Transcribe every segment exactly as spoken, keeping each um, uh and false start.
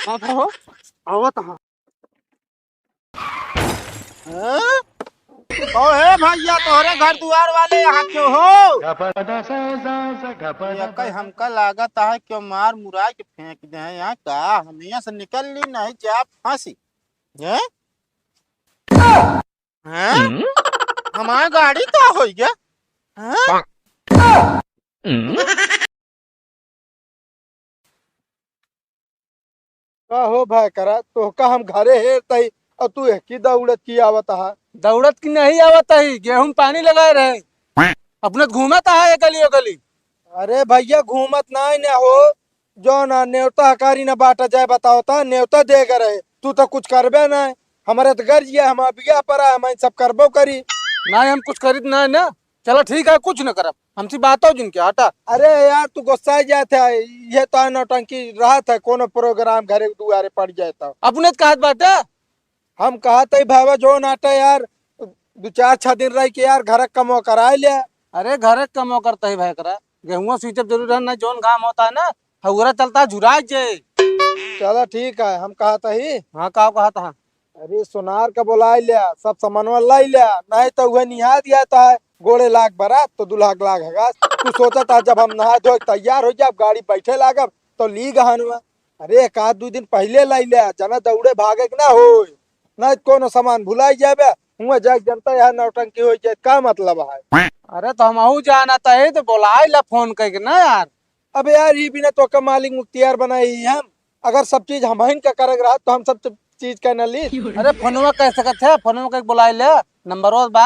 का हो? आवत हा। हैं? ओ हे भैया, तोहरे घर दुआर वाले यहाँ क्यों हो? ये कहीं हमका लागत है क्यों मार मुराई के फेंक दे हैं यहाँ का? हम यहाँ से निकल ली नहीं जा फांसी। हैं? हैं? हमार गाड़ी का होइ गया? हैं? का हो भाई करा, तोहका हम घरे हेरतही और तू एकी दौड़त की आवत हा? दौड़त की नहीं आवत ही, गेहूं पानी लगाए रहे, अपने घूमत हा ये गली ओ गली। अरे भैया घूमत नाई न हो, जो ना नेवता हकारी न बांटा जाए, बताओ ता नेवता देगा रहे, तू तो कुछ करबे ना। हमारे तो गर्ज गया, हम बिया पर आए, हम सब करबो करी। नहीं हम कुछ करित नहीं ना। चलो ठीक है, कुछ न करब, हमसे बातो जिनके हटा। अरे यार तू गुस्सा जात है, ये तो नौटंकी रहत है, कोनो प्रोग्राम घरे दुआरे पड़ जाए तो। अपने तो कहत बाटे। हम कहत ही भावा जो नाटा यार, दो चार छह दिन रह के यार घर कमो कराए ले। अरे घर कमो करता ही भाई करा, गेहुआ सींचब जरूर है ना, जोन घाम होता है ना, हउरा चलता झुराए जे। चलो ठीक है, हम कहत ही। हाँ का कहत हा? अरे सोनार का बोलाए ले, सब सामानवा लाई ले, नहीं तो वह निहा दिया था गोड़े लाग बरात तो दुल्हा के लाग हगास। तू सोचा था जब हम नहा धो तैयार हो जाब, गाड़ी बैठे लागब तो ली गहनवा। अरे एक आध दो दिन पहले लाई ले, जना दौड़े भागे के ना होए, नहीं तो कोनो सामान भुलाई जाबे। हुआ जाके जनता यहाँ नौटंकी हो जाए, का मतलब है? अरे तो हम आहू जाना था, तो बोलाए ला फोन करके ना यार। अबे यार, ई बिना तोका मालिक मुख्तियार बनाई ही हम। अगर सब चीज हमहिन का करक रहा, तो हम सब चीज का न ली। अरे, फोनवा कह सकत है, फोनवा कह के बुलाए ले, नंबरवा बा।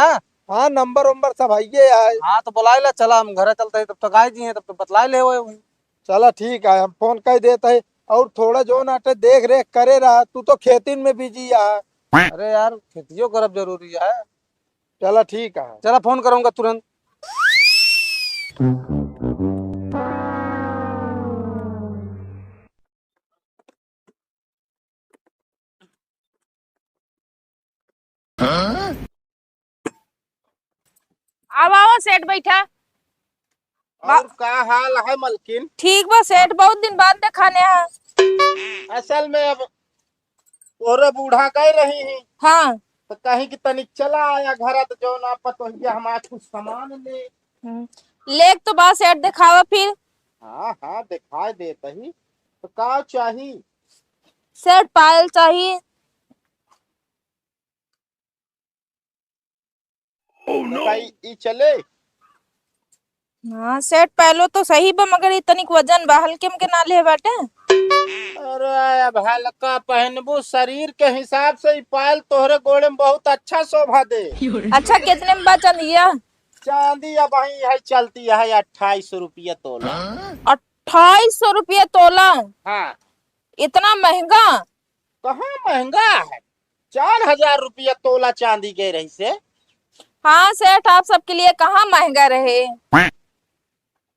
हाँ, नंबर उम्बर सब हइये है। हाँ, तो बुलाए ले, चला, हम घरे चलते ही, तब तक आए जी हैं, तब तक बतलाए ले हुए हुए। चला, ठीक है, हम फोन कर देते हैं। और थोड़ा जो नाटे देख रेख करे रहा, तू तो खेतिन में बिजी है। अरे यार, खेतियो करब जरूरी है। चला ठीक है। चला फोन करूंगा तुरंत। आवा, आवा, सेठ बैठा। बा- और का हाल है मलकिन? ठीक बा सेठ, बहुत दिन बाद देखाने हा। असल में अब तोरे बूढ़ा गए रही ही। हाँ। तो कहीं कि तनिक चला आया घरा, तो जौन आप पतोहिया हमार कुछ सामान ले। हम्म। लेक तो बा सेठ, देखावा फिर। हाँ, हाँ, दिखाई देत ही। तो का चाही? सेठ, पायल चाही। Oh, no! भाई, ई चले? हाँ, सेठ, पायलो तो सही बा, मगर ई तनिक वजन बा, हल्के में के ना ले बाटे। अरे, अब हल्का पहनबू, शरीर के हिसाब से ई पायल तोहरे गोड़े में बहुत अच्छा शोभा दे। अच्छा, कितने में बा चंदिया? चांदी अब वही है, चलती है अट्ठाईस सौ रुपया तोला। अट्ठाईस सौ रुपया तोला? हाँ। इतना महंगा? कहाँ महंगा है, चार हजार रुपया तोला चांदी गए रही से। हाँ सेठ, आप सबके लिए कहाँ महंगा रहे?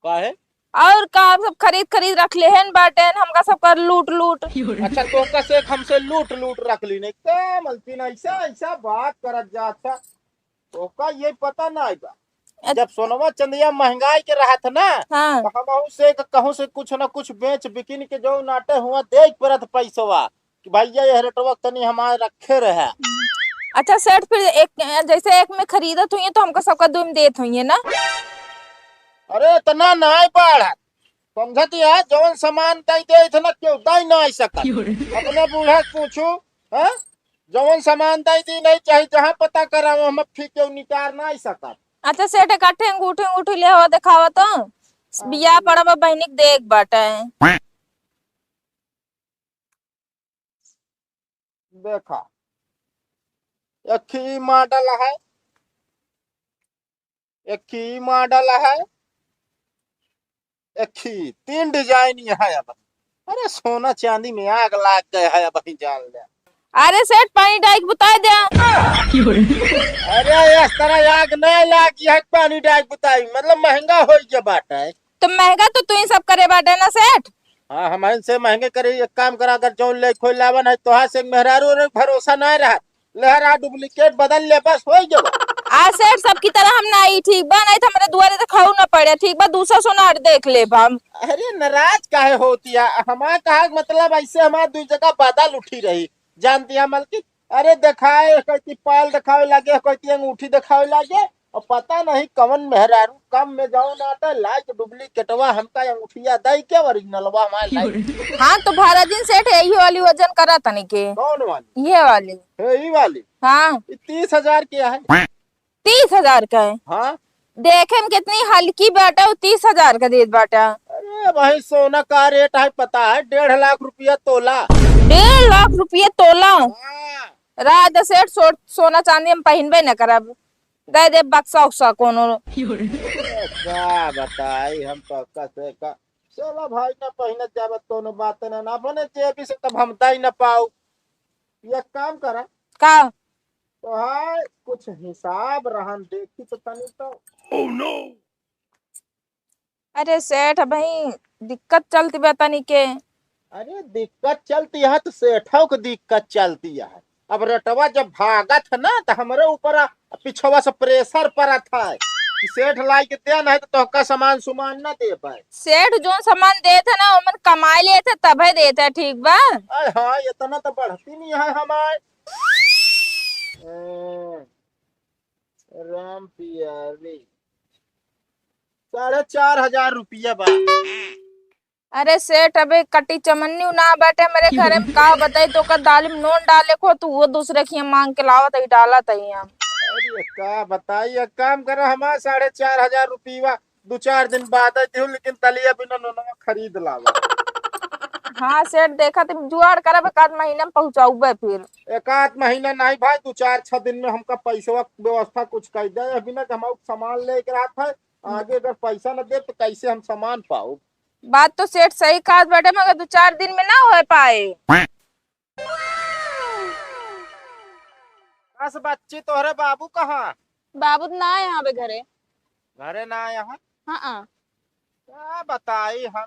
काहे? और का, आप सब खरीद खरीद रख लेहेन बाटेन, हमका सबका लूट लूट। अच्छा, तोहका से हमसे लूट लूट रख ली नहीं का मलकिन? ऐसा ऐसा बात करत जा। अच्छा, तोहका ये पता नहीं बा, अ- जब सोनवा चंदिया महंगाई के रहत ना, हाँ। तो हमहू से क-, कहूँ से कुछ ना कुछ बेच बिकिन के जो नाटे हुआ दे परत पैसवा कि भैया ये रेटवा तनी हमारे रखे रहे। अच्छा सेठ, फिर एक, जैसे एक में खरीदत हुई तो हमको सबका दो में देत हुई ना? अरे इतना नहीं बाढ़, समझत या, जौन सामान दई दे, इतना क्यों दई ना आई सकत? क्यों रे? अपने बूढ़ा से पूछू, हैं? जौन सामान दई दी नहीं चाही, जहाँ पता कराओ, हम फिर क्यों निकार ना आई सकत। अच्छा सेठ, इकट्ठे अंगूठी, अंगूठी ले हो, देखावा तो। बियाह पड़वा बहिनी के देख बाटे। देखा, एक ही मॉडल है, एक ही मॉडल है, एक ही तीन डिजाइन यहाँ है। अब अरे सोना चांदी में आग लाग गए है, अब ही जान ले। अरे सेठ, पानी डाइक बुताई दे। अरे इस तरह आग नहीं लागी है, पानी डाइक बुताई, मतलब महंगा हो गया बाटा है। तो महंगा तो तू ही सब करे बाटे ना सेठ। हाँ, हम इनसे महंगे करे। एक काम करा, अगर जौन ले खोल लावन है, तोहा से मेहरारू रे भरोसा ना रहा, लेहरा डुप्लीकेट बदल ले, बस हो गया। आ सेठ, सबकी तरह हम ना आई, ठीक बा, नहीं तो हमरे दुआरे तो खाऊ ना पड़े, ठीक बा, दूसरा सोनार देख लेब हम। अरे नाराज काहे होती है? हमार कहा के मतलब ऐसे हमार दुई जगह बादल उठी रही, जानती है मलकिन? अरे देखाए, कहती पायल देखावे लागे, कहती अंगूठी देखावे लागे, और पता नहीं कवन मेहरारू कम में जाओ ना तो लाइक डुप्लीकेटवा हमका अंगूठिया दई के ओरिजिनलवा हमारे लाई। हाँ, तो भरा दिन सेठ यही वाली वजन करा तनी के। कौन वाली? ये वाली। यही वाली? हाँ। ये तीस हजार के है। तीस हजार का है? हाँ। देखे में कितनी हल्की बाटा, वो तीस हजार का देत बाटा। अरे भाई, सोना का रेट है पता है? डेढ़ लाख रुपया तोला। डेढ़ लाख रुपया तोला? हाँ। रहा दे सेठ, सो-, सोना चांदी हम पहिनबे न करब, दे दे बक्सा उक्सा कोनो। अरे का बताई हम तो कसे का। चलो भाई, ना पहिनत जाबत कोनो बात ना, ना अपने जेबी से तब हम दई ना पाऊ। ये काम करा। का? तो है कुछ हिसाब रहन देखी तो तनी तो। Oh no! अरे सेठ, अबहीं दिक्कत चलती बा तनी के। अरे दिक्कत चलती है तो सेठो के दिक्कत चलती है। अब रेटवा जब भागत है ना तो हमरे ऊपर आ, पिछवा से प्रेशर पड़त है कि सेठ लाई के दे, नहीं तो तोहका सामान सुमान ना दे पाए। सेठ जो सामान देत है ना, ओमन कमाई लेत है तबे देत है, ठीक बा? अरे हाँ, इतना तो बढ़ती नहीं है हमार। ए, राम प्यारी, साढ़े चार हजार रुपया बा। अरे सेठ, अबे कटी चमन्नी ना बाटे हमरे घरे में, का बताई, तो ओकर दाल में नून डाले को, तो वो दूसरे के यहाँ मांग के लावत है, डालत है हम। अरे का बताई, एक काम करो, हमार साढ़े चार हजार रुपया दो चार दिन बाद आई दिहू, लेकिन दलिया बिना नूनवा खरीद लावा। हाँ सेठ, देखा तुम जुगाड़ करब, एक आध महीना में पहुँचाउबे फिर। एक आध महीना नहीं भाई, दो चार छह दिन में हमका पैसवा व्यवस्था कुछ कर दे, अभी ना कि हम सामान लेके रहत है, आगे अगर पैसा न दे तो कैसे हम सामान पाओ? बात तो सेठ सही कहत बाटे, मगर दो चार दिन में ना हो पाए। बस बच्ची, तोहरे बाबू कहाँ? बाबू तो ना आए हैं अबे घरे। घरे ना आए हैं? हाँ, हाँ। का बताई हम,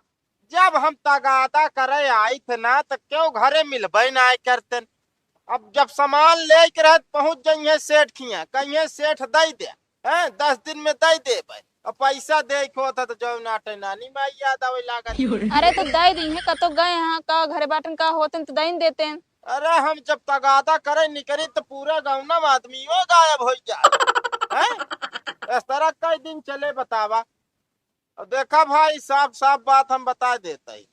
जब हम तगादा करे आई थे ना, तो क्यों घरे मिलबे ना करते। अब जब सामान लेके रहत पहुँच जाइए सेठ खिया, कहिए सेठ दे दे, हैं, दस दिन में दे देबे। अब पैसा दे के होता तो जौ नाटे नानी माई याद आवे लागत। अरे तो दे दी है, कतो गए हैं, का घरे बाटन का होते तो दे देते। अरे हम जब तगादा करे निकरी तो पूरा गाँव में आदमियों गायब हो जाए, हैं? इस तरह कई दिन चले बतावा। अब देखा भाई, साफ साफ बात हम बता देते हैं,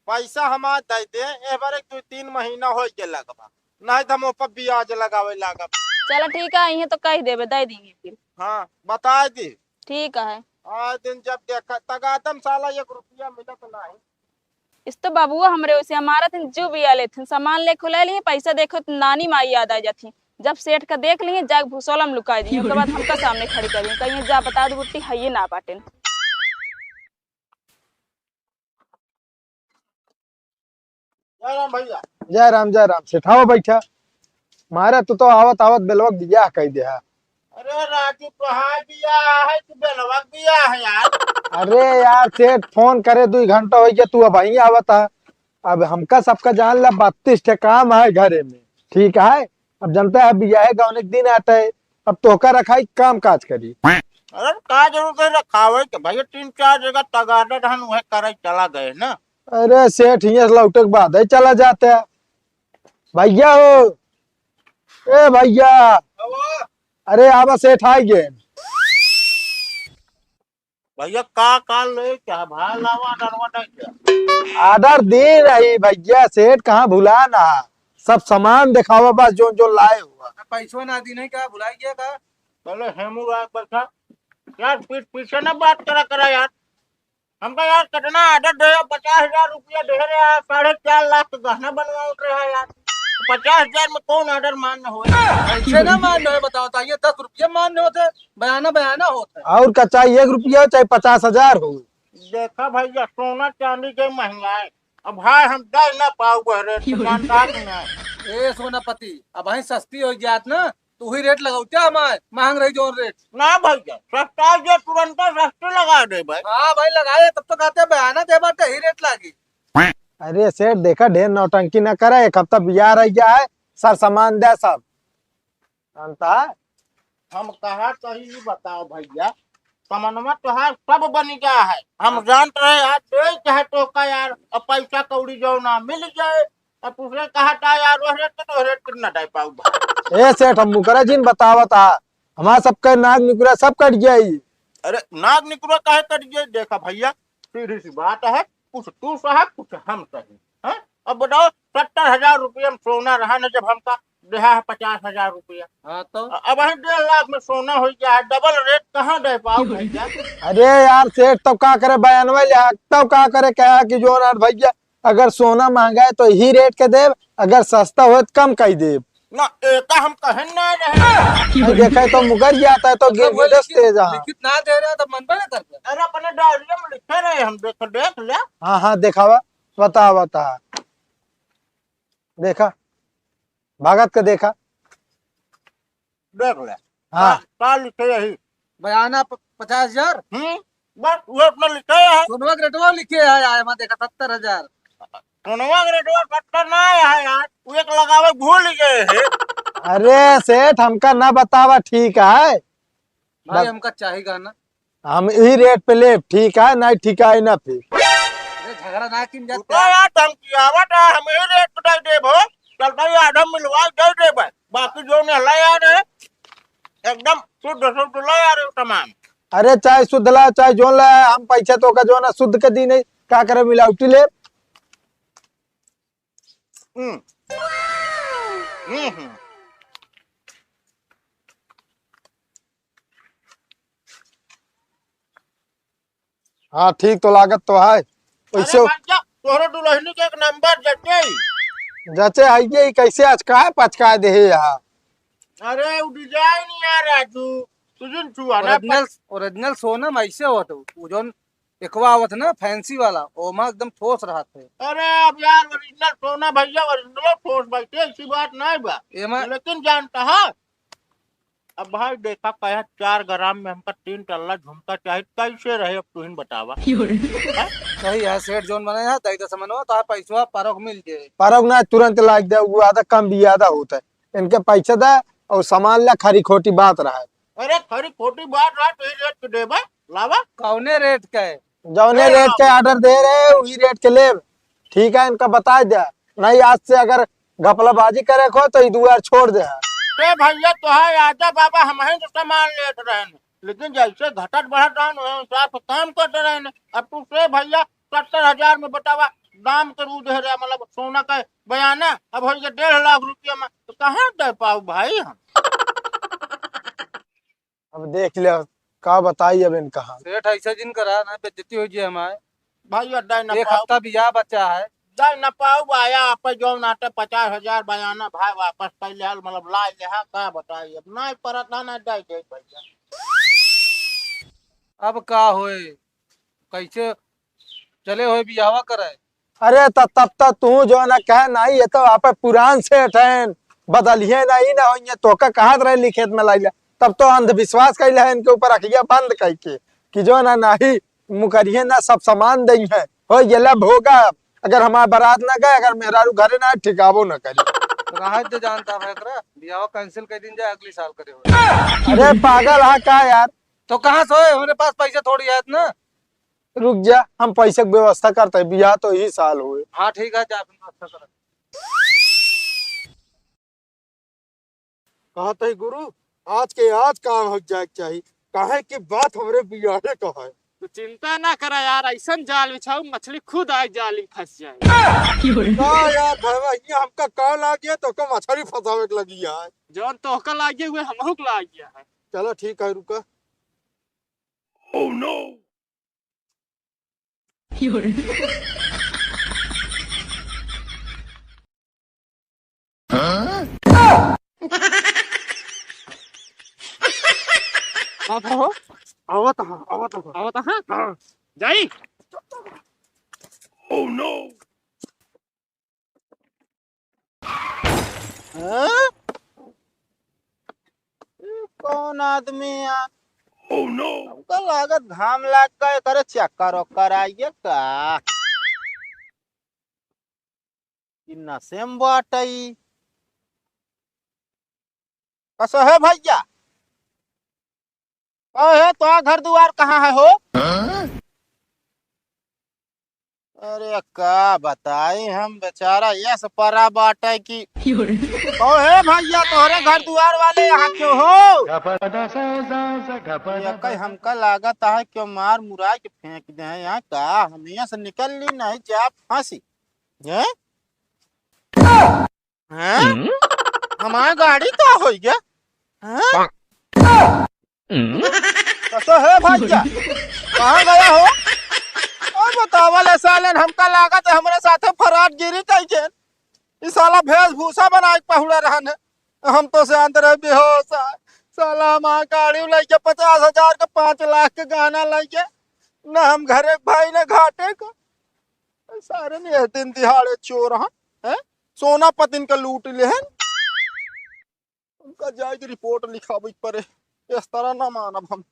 पैसा हमार दे दे, ए बार एक दो तीन महीना हो के लगबा, नहीं तो हम ऊपर ब्याज लगावे लागब। चला ठीक है, इहे तो कह देबे, दे देंगे फिर। हाँ, बता दी। ठीक है। आज दिन जब देखा तगादम साला एक रुपया मिलत नहीं। इस तो बाबुआ हमरे ओसे हमारा थिन जो बिया लेथिन, सामान ले खुला लिए, पैसा देखो तो नानी माई याद आ जाती। जब सेठ का देख लिए, जाके भूसोला में लुका दिए, ओकर बाद हमका सामने खड़ी कर दिए, कहिए जा बता दे बुट्टी है ये ना बाटेन। जय राम भैया। जय राम, जय राम। सेठावा बैठा। मारे तू तो आवत आवत बेलवा के बियाह कई देहा। अरे राजू, कहाँ बियाह है? तू बेलवा के बियाह है यार। अरे यार, सेठ फोन करे, दुई घंटा हो गया, तू अबहीं आवत है। अब हमका सबका जान ला, बत्तीस ठे काम है घरे में, ठीक है? अब जनता है, बियाहे गौने के दिन आता है, अब तोहका रखाई, काम काज करी। अरे का जरूरत है रखावे के भैया, तीन चार जगह तगादा रहन, उहे करे चला गए ना। अरे सेठ, हियां से लौटे के बाद ही चला जाते हैं। भैया हो, ए भैया, अरे आवा सेठ, आ गए। भैया का का ले क्या भाई, लावा ऑर्डर ऑर्डर क्या? ऑर्डर दे रही भैया, सेठ कहाँ भुला ना, सब सामान दिखावा बस, जोन जोन लाए हुआ। पैसवा ना दी नहीं क्या, भुला गया का? पहले हेमू राय बैठा यार, पीठ पीछे ना बात करा करा यार। हमका यार कितना ऑर्डर दे, पचास हजार रुपया दे रहे यार, साढ़े चार लाख का गहना बनवा रहे हैं यार। पचास हजार में कौन ऑर्डर मान्य हो? कैसे ना मान्य हो बताओ, तो ये दस रुपये मान्य होते, बयाना बयाना होता है। और का चाहे एक रुपया हो, चाहे पचास हजार हो। देखा भैया, सोना चांदी के महंगाई, अब भाई हम दे ना पाऊ बहरे, दुकानदार नहीं आए। ए सोनापति, अब भाई सस्ती हो जात ना, तू ही रेट लगाऊ क्या हमारे, महंग रही जोन रेट। ना भैया, सस्ता जे तुरंत सस्ते लगा दे भाई। हाँ भाई, लगाए, तब तो कहते हैं बयाना दे बाटे ही रेट लागी। अरे सेठ, देखा, ढेर नौटंकी ना करे, एक हफ्ता बियाह रह गया है, सर सामान दे सब। जानता है? हम कहा तो ही बताओ भैया, समनवा तोहार सब बन गया है। हम जानत रहे आज दे चाहे तो का यार, अब पैसा कौड़ी जो ना मिल जाए, अब दूसरे कहा था यार, वह रेट के तो रेट के ना दे पाऊ भाई। ए सेठ, हम मुकरा जिन बतावत हा, हमार सबके नाक निकुरा सब कट गया ई। अरे नाक निकुरा काहे कट गया? देखा भैया, सीधी सी बात है, कुछ तू सहा, कुछ हम सही। हैं? अब बताओ, सत्तर हजार रुपया में सोना रहा न, जब हमका देहा है पचास हजार रुपया। हाँ तो? अ-, अब हम डेढ़ लाख में सोना हो गया है, डबल रेट कहाँ दे पाओ भैया? अरे यार सेठ, तब का करे, बयानवा लिहा, तब का करे, कहा कि जो ना भैया, अगर सोना महंगा है तो ही रेट के देब, अगर सस्ता हो तो कम कई देब। ना, एका हम कहन ना रहे। नहीं देखे तो मुकर जाता है तो मतलब गिर वो गिरस लिखित, तेज, हाँ। लिखित ना दे रहा तो मनबे ना करता। अरे अपने डायरिया में लिखे रहे हम, देख, देख ले। हाँ, हाँ, देखावा, बता, बता। देखा, भगत का देखा। देख ले। हाँ। का, का लिखे यही? बयाना प-, पचास हजार। हम्म, बस वो अपना लिखे है। सोनवा के रेटवा लिखे है, आए वहाँ देखा सत्तर हजार। सोनवा के रेटवा सत्तर ना है यार, वो एक लगावे भूल गए है। अरे सेठ, हमका ना बतावा, ठीक है? भाई, बस। हमका चाही गहना। हम ई रेट पे लेब, ठीक है, नहीं ठीक है ना फिर। अरे, झगड़ा ना किन जात तू तो यार। यार धमकियावत है, हम ई रेट पे दे देब हो। चल भाई, आधा मिलवा दे देब, बाकी जो नहीं ला यार है, एकदम शुद्ध शुद्ध ला यार सामान। अरे, चाहे शुद्ध ला, चाहे जोन ला, हम पैसा तो का जो ना शुद्ध के दी नहीं, का करे मिलावटी लेब? हम्म। हम्म, हम्म। हाँ, ठीक तो लागत तो है। अरे वैसे भैया, तोहरे दुल्हनी के एक नंबर जचे। जचे है ये, कैसे अचकाए पचकाए देहे यहाँ। अरे, उ design यार राजू, तू जिन छुआ ना original, original सोना में ऐसे होत हो, वो जौन एकवा आवत ना fancy वाला, ओमा एकदम ठोस रहत है। अरे अब यार, original सोना भैया, original ठोस बाटे, ऐसी बात नहीं बा। एमा लेकिन जानता है, अब भाई देखा, कहे चार ग्राम में हमका तीन टल्ला झुमका चाहित, कैसे रहे, अब तुहिन बतावा। क्यों रे? हैं? सही है, सेठ जौन बने है, दई दस मनवा, तो पैसवा परक मिल जाए। परक ना, तुरंत लाग दे, वो आधा कम भी आधा होता है। इनके पैसा दे और सामान ला, खरी खोटी बात रहा है। अरे खरी खोटी बात रहा, तो ही रेट के देबे, लावा। कौने रेट के? जौने ए, रेट के order दे रहे, वही रेट के लेब। ठीक है, इनका बताइ द्या। नहीं, आज से अगर घपलाबाजी करे को, तो ई दुआर छोड़ दे। ए भैया, तोहार आजा बाबा, हमहीं तो सामान लेत रहेन, लेकिन जैसे घटत बढ़त रहेन, वही हिसाब से काम करत रहेन। अब तू से भैया, सत्तर हजार में बतावा, दाम के रू दे रहा, मतलब सोना का बयाना, अब हो गया डेढ़ लाख रुपया में, तो कहाँ दे पाऊ भाई हम? अब देख ले, का बताई अब इनका हम। सेठ, ऐसा जिन करा ना, बेइज्जती हो जाए हमारे। भाई, अब दे ना एक पाऊ। हफ्ता बियाह बचा है। दे ना पाऊ, आया आप जो नाटे पचास हजार बयाना भाई वापस कर ले, मतलब ला ले, हाँ, का बताई अब, ना परत ना, ना दे दे भैया। अब का होए, कैसे चले होए बियाहवा करे। अरे त तब त तू जो ना कहे नहीं, ये तो आप पुरान सेठ हैं, बदलिए नहीं ना होइए, तोका कहत रहे लिखित में लाइला, तब तो अंधविश्वास कैले है इनके ऊपर अखिया बंद करके कि जो ना नहीं मुकरिए ना, सब सामान दई है, हो गेला भोगा। अगर हमार बारात ना गए, अगर मेहरारू घरे ना आए, ठिकाबो ना करी। तो रहा दे जानता है एकरा, बियाह cancel कर दिन जाए, अगली साल करे हो। अरे पागल हा का यार? तो कहाँ से होए? हमारे पास पैसे थोड़ी है इतना। रुक जा, हम पैसे के व्यवस्था करते हैं, बियाह तो यही साल हुए। हाँ ठीक है, जा अपन व्यवस्था कर। कहत है गुरु, आज के आज काम हो जाए के चाही, काहे कि बात हमरे बियाहे का है। तू चिंता ना करा यार, ऐसन जाल बिछाऊ, मछली खुद आए जाल में फंस जाए। ना यार, भैया, हमका कॉल आ गया तो का मछली फंसावे के लगी है। जौन तोहका लाग गया, हुए हमहू के लाग गया है। चलो ठीक है, रुका। Oh no! आवत हो? आवत हा, आवत हा। आवत हा? हाँ। जाई? Oh no! हाँ? ई कौन आदमी है? Oh no! हमका लागत घाम लाग गए, करे चक्कर ओक्कर आइए का? ई नशे में बाटई। कस है भैया? ओहे, तोहार घर दुआर कहाँ है हो? अरे का बताई हम, बेचारा यस परा बाटे कि ओहे भैया, तोहरे घर दुआर वाले यहाँ क्यों हो? ये कहीं हमका लागत है क्यों मार मुराई के फेंक दे हैं यहाँ का, हम यहाँ से निकल ली नहीं जा फांसी। हैं? हैं? हमार गाड़ी का होइ गया? हैं? कसो है भैया? कहाँ गया हो? और बतावा ले सालन, हमका लागत है हमरे साथे फराडगिरी कइके। ई साला वेशभूषा बनाइके पहुड़ा रहन है। हम तो जानत रहे बेहोश है। साला हमार गाड़ी लइके पचास हजार के, पाँच लाख के गहना लइके, ना हम घरे के भाई ना घाटे का। सारे ने दिन दिहाड़े चोर हैं, हैं? सोना पतिन का लूट लेहन। उनका जाए के रिपोर्ट लिखावे के पड़े, इस तरह ना मानब हम।